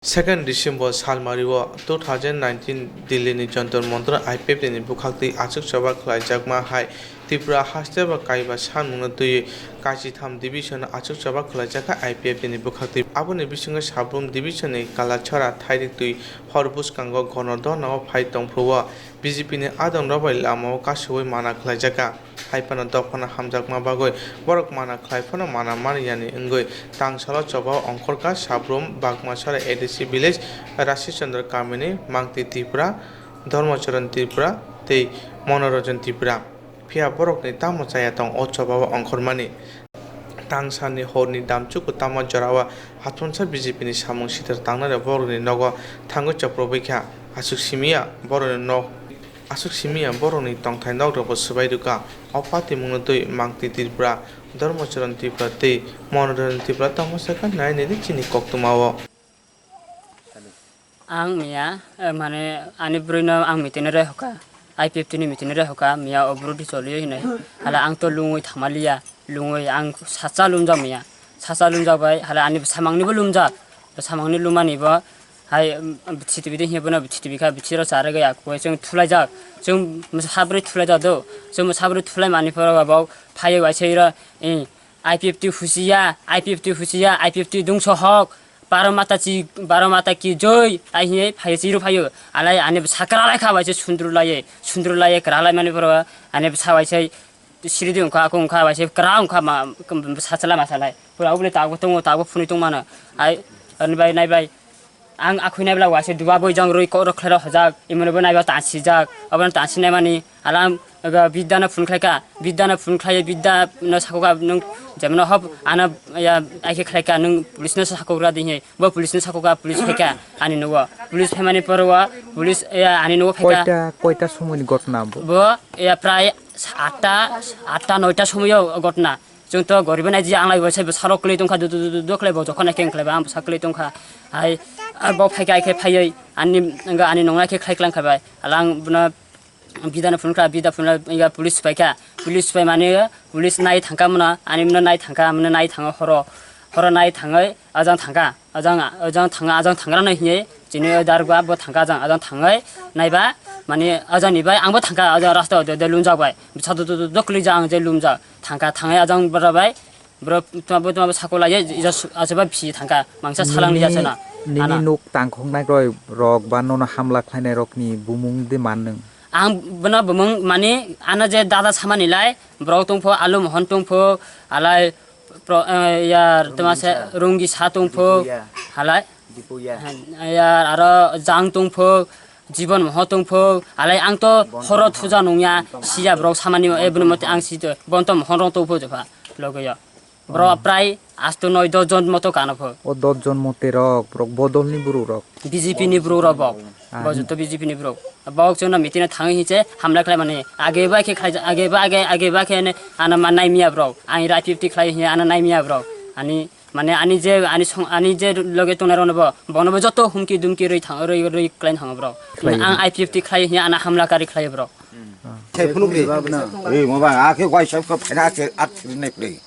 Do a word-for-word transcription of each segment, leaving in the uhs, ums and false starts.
Second December salmario two thousand nineteen Delhi ni Jantar Mantar I P F T ni bwkhaktwi achuk choba khlaijakma hai Tripura haste ba kaiba sanmungno twiwi kaisitham division o achuk choba khlaijak kha I P F T ni bwkhaktwi. Aboni bisingo Sabrum division ni Kalachara Thairik twi hor bwskango Gono Dona o phai tongphuru o B J P ni adong rok bai lama o kasowi mana khlaijak kha. Hai phano dophano hamjakma bagwi borok mana khlai phano mana man yani wngwi tangsalo choba ongkhorkha Sabrum Bagmasara A D C village Rashichandra kamini Mangti Tripura, Dharmacharan Tripura tei Monoranjan Tripura. Phiya borokni tamo chaya tong o choba o ongkhormani. Tangsani horni damchuku tamo jorao hathunsa B J P ni samung sitra tangnai borokni nogo thangwi chopropwi kha. Aswk simiya borokni nok Aswk simiya borokni tongthai nokrokbo swbai rwkha. O patimungno twi Mangti Tripura, Dharmacharan Tripura tei Monoranjan Tripura tongma sakha nai nini chini koktwmao. Ang miya, eh, mane ani bwrwino ang meeting rwi hoka, I P F T ni meeting rwi hoka, miya o bwrwdi choliyo hinwi. Hala ang to lungwi thangmaliya, lungwi ang sacha lumjak miya, sacha lumjak bai, hala ani samangnibo lumjak, samangni lumani bo. Hai, um, bithi tibi de hiya bono bithi tibi kha, bithi ro chara gaya koi chwng thulaijak. Chwng mwsa habri thulaijak do. Chwng mwsa habri thulai mani phoro ba bok phaiwi waisa iro, eh, I P F T husiya, I P F T husiya, I P F T dungso hok. Baro mata chi, baro mata ki joi. Ai hiye phaiwi chiro phaiwi. Alai ani sakra lai kha waisa sundru lai, sundru lai kra lai mani phoro ani sa waisa siri di wngkha, ako wngkha, waisa kwra wngkha, ma, sachla masalai. Pura ubli tabuk tongo, tabuk phunui tongmano. Ai, ani bai, nai bai. Ang akhwi nai bla waisa duba boi jang rwi kok rok khlai rok hojak, imano bo nai ba tansijak, abono tansi nai mani. Alam, ega bidda no phun khlai ka, bidda no phun khlai, bidda no sako ka, nung jemno hop, ano, ya, ai khe khlai ka, nung police no sako gra di he, bo police no sako ka, police phai ka, ani nugo. Police phai mani poro wa, police, ya, ani nugo phai ka. Koita, koita somoi ni ghotona bo? Bo, ya, prai atta, atta noita somoyo ghotona. Chwng to goribo nai di, ang lai bo sai bwsarok kwlwi tongkha, du, du, du, du, du khlai bo jokhon nai khe wng khlai ba, ang bwsa kwlwi tongkha. Hai, ah, bo phai kha, ai khe phaiwi, ani, wngkha ani nongna khe khlai klang kha bai. Hala ang bono bida no phunukha, bida phunukha, ya, police pai kha. Police pai mani, police nai thangkha mano, ani mano nai thangkha, mano nai thango horo, horo nai thangwi, ajang thangkha. Ajang, ajang thanga, ajang thangra no hinwi chini darba bo thangkha ajang, ajang thangwi naiba mani ajang ni bai ang bo thangkha ajang rasta o de, de lumjak bai bwsa do, do, do, do kwlwijak ang je lumjak thangkha thangwi ajang bwra bai bwra tuma bo, tuma bo sako lai je ija su-, asoba bisi thangkha mangsa salang lija nini, sana nini ana. Nuk tangkhok nai roi rok ba nono hamla khlainai rok ni bumung de man nung? Ang bono bumung mani ano je dada samani lai borok tongpho alu mohon tongpho alai Pro, eh, yar, tama se Rungisa. Rungisa tongpho, Dipuya. Halai. Dipuya. Yar, aro Jang tongpho, Jibon Moho tongpho, halai ang to Bonto horo Moho. Thuja nungya, Bonto Moho. Siya borok samani, eh, Bonto bini mote Moho. Ang si to, Bonto Moho rong tongpho jepha, logoyo. Borok Oh. Prai asto noi dos jon moto kano pho. O dos jon mote rok, borok bodol ni buru rok. B J P ni borok rok bok. Ah, bo joto B J P ni borok. Bok chwngno meeting o thangwi hinse hamla khlai mani. Age ba khe khlai, age ba, age, age ba khe ne ano ma nai miya borok. Ani rai fifty khlai hiya ano nai miya borok. Ani, mane ani je, ani song, ani je loge tongnai rokno bo, bono bo joto humki dumki rwi thang, rwi, rwi khlai thango borok. Khlai. Ang I P F T khlai hiya ano hamla kari khlai borok. Thai phunuk di. Eh, mo ba, akhe wai sab khe phaina akhe at thiri nai phri.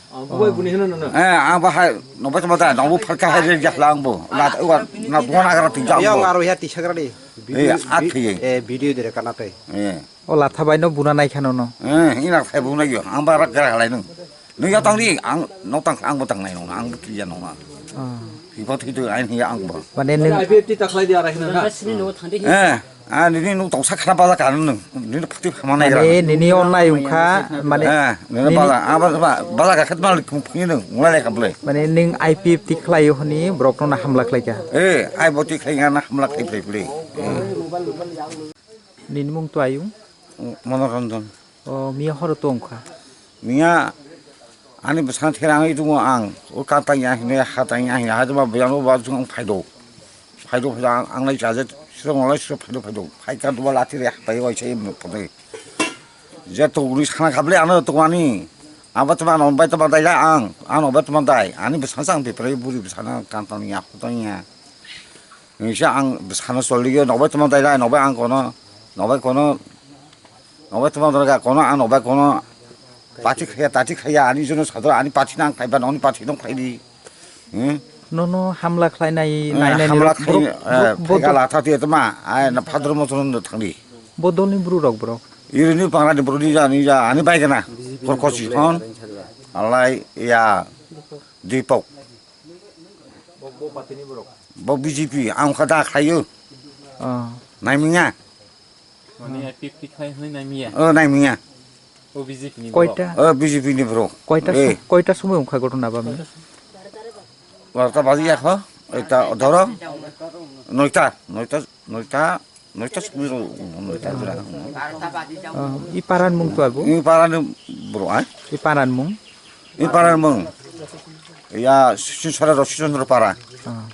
Ang bo bai buni hino nono. Eh, ang bo hai, nokbai tongma da, nokbo phalka hai ri jak lang bo. Na, wa, na, dua na gara twi jak Yang bo. Aro ya tisa gara di. Eh, video, a vi-, thwi. Eh, video dire kana tei. Eh. O latha bai no buna nai khano no. Eh, ina thai buna yo. Ang ba rak gara lai nung. Nung ya tang di, ang nok tang, ang bo tang nai nung, ang bo twi ya nung. Ah. Thwi bo thwi tu ain hiya ang bo. Mane nung I P F T ta khlai di ara hino na. Eh. Ah, nini nuk tongsa khana bala ka nung, nini phuti phama nai gra. Mane nini onnai wngkha, mane eh, nini nini bala, ah, bala, bala ka khet mal kum phini nung, ngulai ka ble. Mane ning I P F T khlaio hwnwi borokno na hamla khlaikha. Eh, I P F T khlai na hamla khlai khlai khlai. Nini mung to ayung? Monoranjan. O, miya horo tongkha. Miya ani bwsang therangwi tongo ang. O ka tang ya hine, ha tang ya hine, ha jama buyang o ba jung phaido. Phaido, phaido, ang, ang nai chaje, siro ngonai siro phaido, phaido. Phai ka duba lati re, phai oi sai mo phone. Je to uri sana kable ano to ani. Aba to ano bai to dai ang, ano bai to dai. Ani bwsang sang bepre buri bwsana kan tang ya, to ya. Nisa ang bwsano choliyo, nokbai tongma dai dai, nokbai ang kono, nokbai kono, nokbai tongma dai kono, ang nokbai kono, pati khaya, tati khaya, ani jono sador, ani pati nang khaiba, noni pati nong khaidi. Hmm? Nono hamla khlainai, eh, nainai hamla rok, khlai-, borok, eh, borok, phega borok. Latha twi tama, ai na phadro motor no thangdi. Bodolni bru rok borok. Irini pangrani bru ni ja, ni ja, ani bai gana. Korkosi hon. Alai ya, Dipok. Bo, bo party ni borok. Bo B J P, ang kha da khlaio. Ah. Naimingya. Mane I P F T khai hwnwi naimingya? O, naimingya. O B J P ni borok. Koita? O B J P ni borok. Koita eh. Su-, koita somoi wngkha ghotona ba mi? Barta baji ya kho. Eta dhoro. Noita, noita, noita, noita somoi ro, noita bra. Ah, i paran mung to abu? I paran bro, ah? I paran mung? I paran mung. Ya, Sisara Rosi Chandra para. Ah.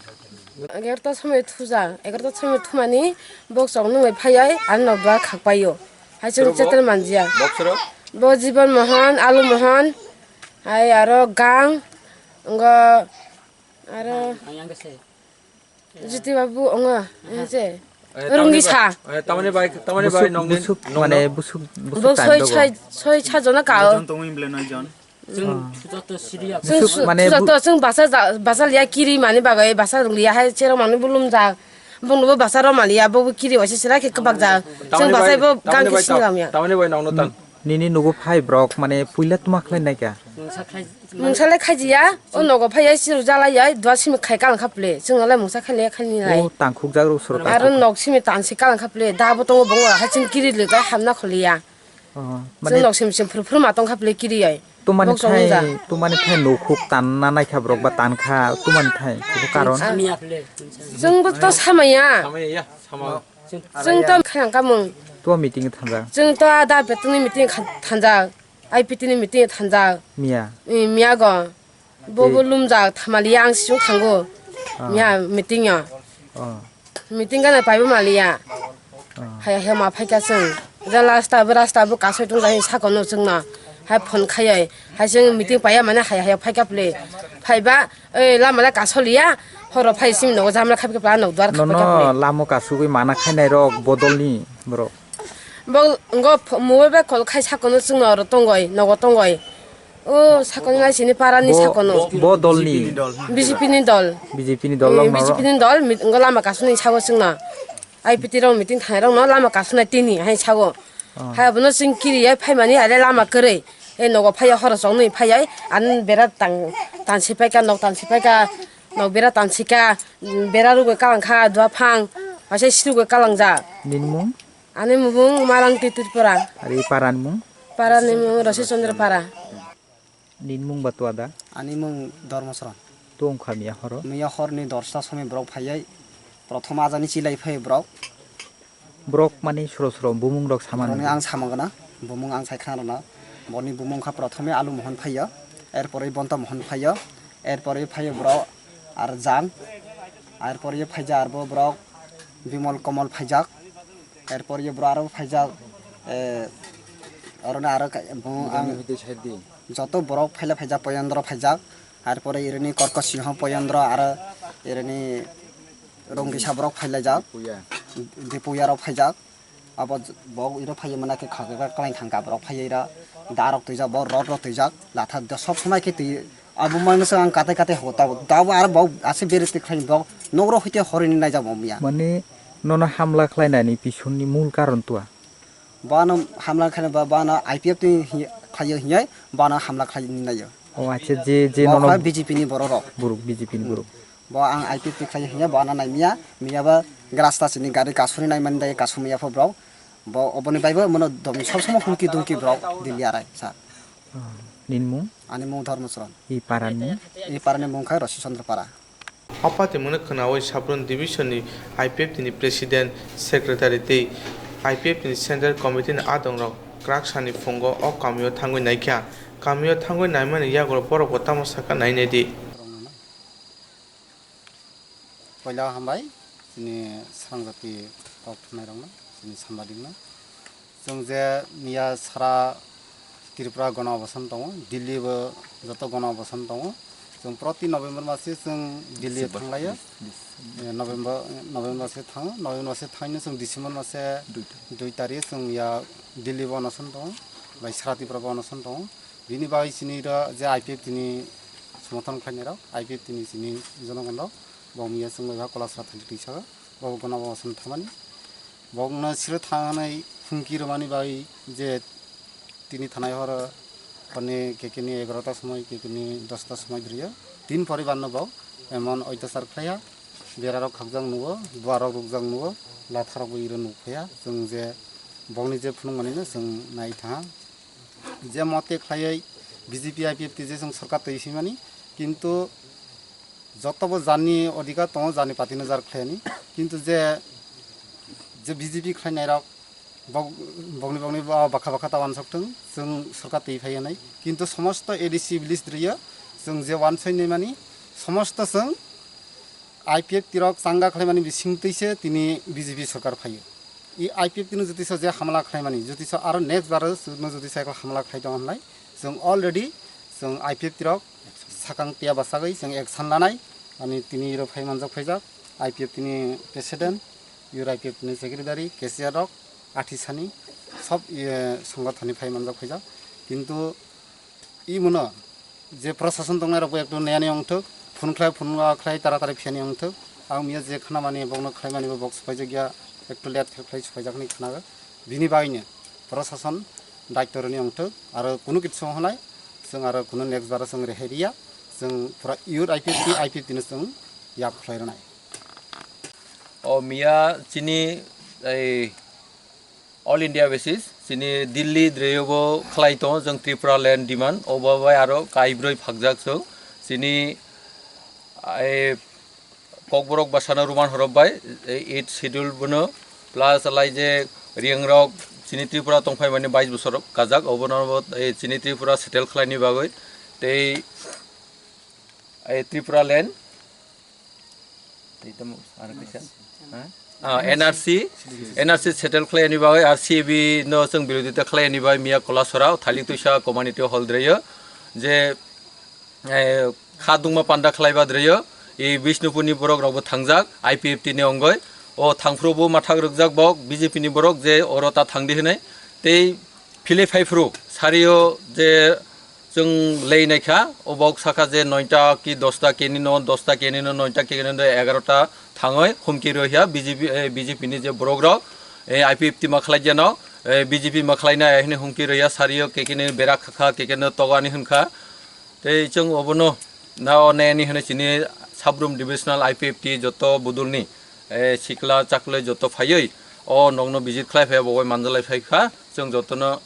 Egarota somoi thujak, egarota somoi thumani bok chok nungwi phaiwi ani nok duar khakpaio. Hai chwng chetel manjia. Bok sero? Bo Jibon Mohan, Alu Mohan, hai aro Gang, ngo aro Jyoti Babu, ongo, eh, je. Eh, Rungisa. Tamani bai, eh, tamani bai, tamani bai, busuk, nong busuk, nong mane nong. Busuk, busuk. Bo time soi, dogo. Soi, soi sajona kao. Jon tongwi bole noi jon. Chwng joto siriya. Chwng busuk su-, mane joto bu- chwng basa ja-, basa liya kiri mani bagwi basa rwliya hai cherok mani bulum jak. Bongnobo basa rok maliya, bobo kiri waisa sira khe kwbak jak. Chwng tamani basa bai, bo tamani gang bai khe tam-, sini lamya. Tamani bai nongno tan. Nini nugo phai borok mane puila tuma khlai naikha. Mungsa le khaijiya, o nogo phaiya siru jalaiya, dua simi khai kalang khaple. Chwng nalai mungsa khaile khaini lai. O tangkhuk jak rok soro. Aro tangkhuk. Nok simi tansi kalang khaple, da bo tongo bongo, hai chwng kiri le bai hamna kholiya. Oh, chwng mane nok sim sim phuru phuru ma tong kha phle kiri ai. Tumani nok song thai, ja. Tumani thai nokhuk tanna naikha borok ba tankha, tumani thai, kubu karon. Chwng bo to samaya. Samaya ya, sama. Chwng to khayang kamung. To meeting thangjak. Chwng to ada betungni meeting kha-, thangjak. I P T ni meeting thangjak. Miya. Eh, miya go. Bo bo lumjak thamaliya ang sisung thango. Ah. Miya meeting ya. Ah. Meeting gana paibo maliya. Ah. Haya haya ma phaikha chwng. Ja last ta bo rasta bo kasoi tong jani sako no chwngno. Hai phone khayai. Hai chwng meeting paiya mane haya haya phaikha phle. Phaiba, oi lama la kasoliya. Horo phai simi nogo jamla khapi kha pla nok duar khapi kha phle. Nono lamo kasugwi mana khainai rok bodolni borok. Bo ngo ph-, mobile bai call khai sakono chwngno oro tongoi, nogo tongoi. O sakono nai sini para ni bo, sakono. Bo, bo dolni. B J P ni dol. B J P ni dol eh, long B J P ni dol, mit-, ngo lama kasuni sago chwngno. I P T rok meeting thanai rokno lama kasuna tini hai sago. Oh. Hai abono chwng kiri ya phaimani are lama kwrwi. E nogo phaiya horo choknwi phaiya an bera tang, tansi paika, nok tansi paika, nok bera tansi ka, bera rugwi kalang kha, dua phang, waisa sirugwi kalang ja. Nini mung? Ani mung Malang Tripura. Ari para ni mung? Para ni mung Rosi Chandra Para. Nini mung ba tua da? Ani mung Dharma Saran. Tong kha miya horo? Miya hor ni dorsta somi borok phaiya. Prothom ajani chilai phai borok. Borok mani soro soro bumung rok samani. Borokni ang sama gana. Bumung ang sai khna rwna. Borokni bumung kha prothome Alu Mohon phaiya. Er pore Bonta Mohon phaiya. Er pore phaiya borok ar Jang. Er pore phaija arbo borok Bimol Komol phaijak. Erpor ye bro aro phaijak, eh, oroni aro ka-, bo ang joto borok phaila phaijak, Poyandro phaijak, arpore irini Korko Singho Poyandro aro irini Rongkisa borok phailaijak, Dipuya rok phaijak, abo j-, bo iro phaiya mane khe khakhe khe kwlai thangkha borok phaiya ira darok twijak, bo rot rok twijak, latha sob somai khe twi. Abo mano se ang katai katai ho tabo, tabo aro bo aswk beri twi khlai bo nogro hwite horini naijak bo miya. Mane nono hamla khlainani pisoni mul karon tua? Bano hamla khlaina ba, bano I P F ni hi-, khlaiyo hinyai, bano hamla khlaini naiyo. O acha, je, je bo nono kha B J P ni borok rok. Borok, B J P ni borok. Bo ang I P F ni khlaiyo hinya, bo ano nai miya, miya ba grasta sini gari kasuni nai mani dai kasumya pho borok. Bo oboni bai bo mono dom sob somo humki dumki borok Delhi arai sa. Ah, nini mung? Ani mung Dharma Charan. I parani? I parani mung khai Rosi Chandra Para. O patimungno khwnaui Sabrum Division ni I P F T ni President, Secretary tei I P F T ni Central Committee ni adongrok kwrak sani phungo o kamio thangwi naikha. Kamio thangwi naimani yagulo borokbo tamo sakha nainai di. Poila hambai chini srangjati kok thumnairokno, chini sambadikno. Chwng je miya sara Tripura gono obosan tongo, Delhi bo joto gono obosan tongo. Chwng proti November mase chwng Delhi thanglaio. Eh, November, November mase thango, November mase thangino chwng December mase dui tarik chwng ya Delhi bo onoson tongo, bai sara Tripura bo onoson tongo. Bini bagwi chini ro je I P F T ni Somothon khlainai rok, I P F T ni sini jonogon rok, bo miya chwng bai ba Kolasra thani twi sago, bo gona bo song thamani. Bokno siro thangnai humki rwmani bai je tini thanai horo hone kekeni egarota somoi, kekeni dosta somoi drio. Tin poribar no bo emon oitachar khlaiya, berarok khakjak nugo, buarok rukjak nugo, latharok bo iro nukphaiya. Chwng je bokni je phunukmani no chwng nai thanha. Je mote khlaiwi B J P I P F T je chwng sorkar twi simani, kintu joto bo jani odhikar tongo, jani party no jar khlaini, kintu je, je B J P khlainai rok bok-, bokni bokni ba-, bakha bakha ta wansok thung, chwng sorkar twi phai nai, kintu somosto A D C village drio chwng je wansoi nai mani somosto chwng I P F T rok changa khlaimani bising twi se tini B J P sorkar phaio. I I P F T no jotisa je hamla khlaimani, jotisa aro next bar no jotisa ekla hamla khlai tong hwnlai, chwng already chwng I P F T rok sakang tiya bachagwi chwng action lanai. Ani tini iro phai manjak phaijak I P F T ni president, yor I P F T ni secretary, cashier rok, athi sani sob, iye, songothoni phai manjak phaijak. Kintu imono je prosason tongnai rok bo ekdom neyani ongthok, phun khlai phun khlai taratari phiyani ongthok. Ang miya je khna mani bokno khlai mani bo bok supaijak ya, ekdom let khlai supaijak hinwi khnago. Bini bagwino prosason daityo rwni ongthok, aro kunu kitsu wngnai chwng aro kunu next bar chwng rehai riya, chwng pura yor I P F T, I P F T no chwng yak khlai rwnai. O miya chini ei All India basis chini Delhi dreyobo khlai tongo chwng Tripura land demand, obo bai aro kaibroi phakjak chwng chini, eh, Kokborok bwsano Roman horop bai, eh, eighth schedule bono plus alai je Riyangrok chini Tripura tongphai mani bais bosor kajak, obono bo, eh, chini Tripura settle khlaini bagwi tei, eh, Tripura land. Tei tamo aro kaisa? Ha? Ah, N R C, N R C settle khlaiyani bagwi, R C A B no chwng birodita khlaiyani bagwi miya Kolasora thalik twisa community hall dreyo je, eh, kha dungma panda khlaiba dreyo, i Bishnupurni borok rokbo thangjak I P F T ni ongoi. O thangphrubo mathak rwkjak bok B J P ni borok je oro ta thangdi hwnwi. Tei philip phaiphru sario je chwng lei naikha, o bok sakha je noita ki dosta kenino, dosta kenino, noita kenino, egarota thangwi humki rwya B J P, eh, B J P ni je borok rok, eh, I P F T ma khlai jeno, eh, B J P ma khlai nai hinwi humki rwya sario kekini berak khakha, kekino togani hwnkha. Tei chwng obono na o neni hwnwi chini Sabrum Divisional I P F T joto budulni, eh, sikla chaklai joto phaiwi o nokno visit khlai phaiya bo bai manjalai phaikha. Chwng jotono,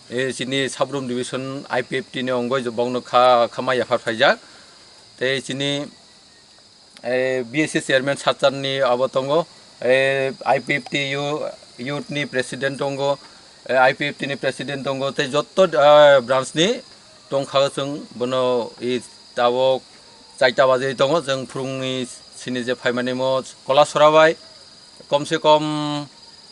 eh, chini Sabrum Division I P F T ni ongoi bokno kha, khama yaphar phaijak. Tei chini, eh, B S C chairman Sachar ni abo tongo, eh, I P F T you-, youth ni president tongo, eh, I P F T ni president tongo, tei joto, eh, branch ni tongkha chwng bono i tabok chaita baje tongo, chwng phwrwngni sini je phaimani mo Kolasora bai kom se kom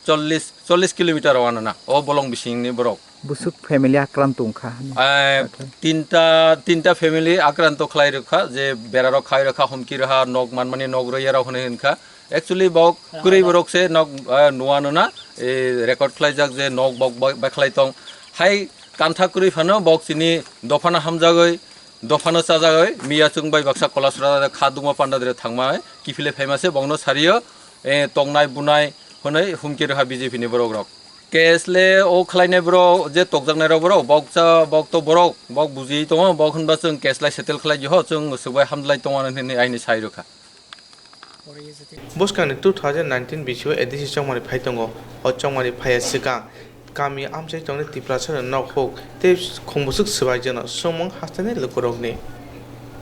chollish, chollish kilometer o ano na, o bolong bisingni borok. Busuk family akranto wngkha hwnwi. Eh, Sakha. Tinta, tinta family akranto khlai rwkha, je berarok khai rwkha, humki rwha, nok manmani nok rwya rok hwnwi hwnkha. Actually, bok kwrwi borok se nok, eh, nuwa nuna, eh, record khlaijak je nok bok bai, bai khlai tong. Hai kantha kwrwi phano bok chini dophano hamjagwi, dophano chajagwi, miya chwng bai baksa Kolasora kha dungma panda dre thangma, kiphilwi phaima se bokno sario, eh, tongnai bunai hwnwi humki rwha B J P ni borok rok. Case le o khlainai borok je tokjaknai rok borok, bok cha, bok to borok, bok buji tongo, bok hwnba chwng case lai settle khlai di ho, chwng swbai hamjlai tongo hwnwi aini sai rwkha. Bwskangni two thousand nineteen bisio A D C chongmani phai tongo. O chongmani phaiya swkang kami amchai tongnai Tiprasano nok huk tei khungbwswk swbaijano swngmung hastaini lukurokni.